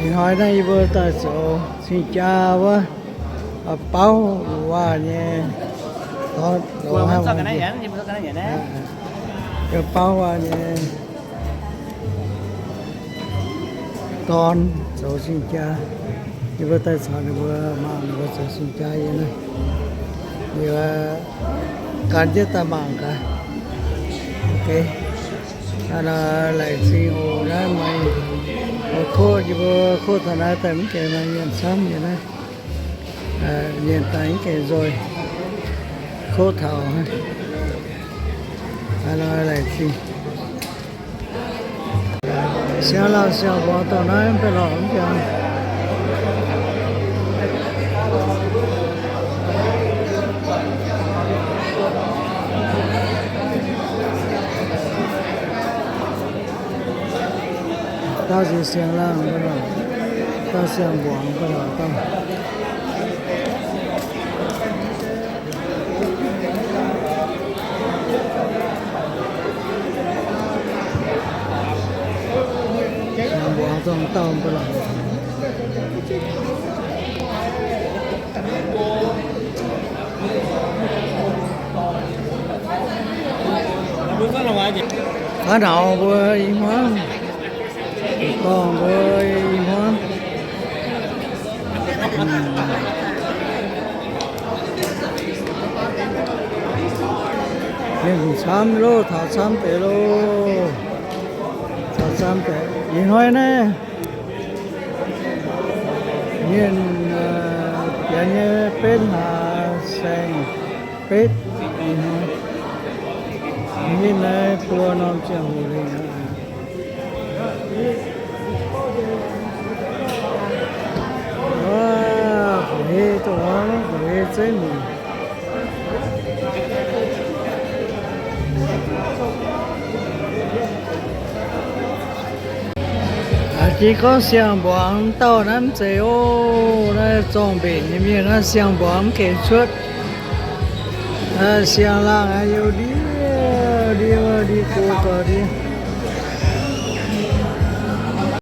Ih hnoi naaiv yie mbuo daaih zoux cing-jaa wuov, bauv waac nyei dorn, bauv waac nyei dorn zoux cing-jaa. Yie mbuo daaih caux ninh mbuo mangc ninh mbuo zoux cing-jaa yiem naaiv. Yie gan jienv daaih mangc gaax. Laengz zingh oc. Naaiv maaih koqv, yie mbuo koqv taux naaiv daaih mv gaengh maaih mienh camv nyei naaiv. Mienh daaih mv gaengh nzoih, koqv taux. Laengz zingh. Siang-laangh siang-mbuangz dauh naaiv mv baac lorqc mv jangx. Dauh nziex siang-laangh mv baac lorqc, dauh siang-mbuangz mv baac lorqc dauh. Siang-mbuangz dauh mv baac lorqc. Aav, nauz mbuo i hmuangv, dorngh mbuo i hmuangv. Mienh camv loh, taux camv deix loh. Taux camv deix. Ih hnoi naaiv mienh bienx nyei betv hlaax saeng-betv. Ih hnoi naaiv buo norm ziangh hoc lingh aqv. Wuov, fu'hei dongh wuov, fu'hei zeiv nyungc. Aa, jiex gorngv siang-mbuangz dauh naaiv mv zeiz oc. Naaiv zorng-mbenc nyei mienh naaiv, siang-mbuangz mv gaengh cuotv. Siang-laangh aqv, youh ndiev ndiev ndiev gox gauh ndiev.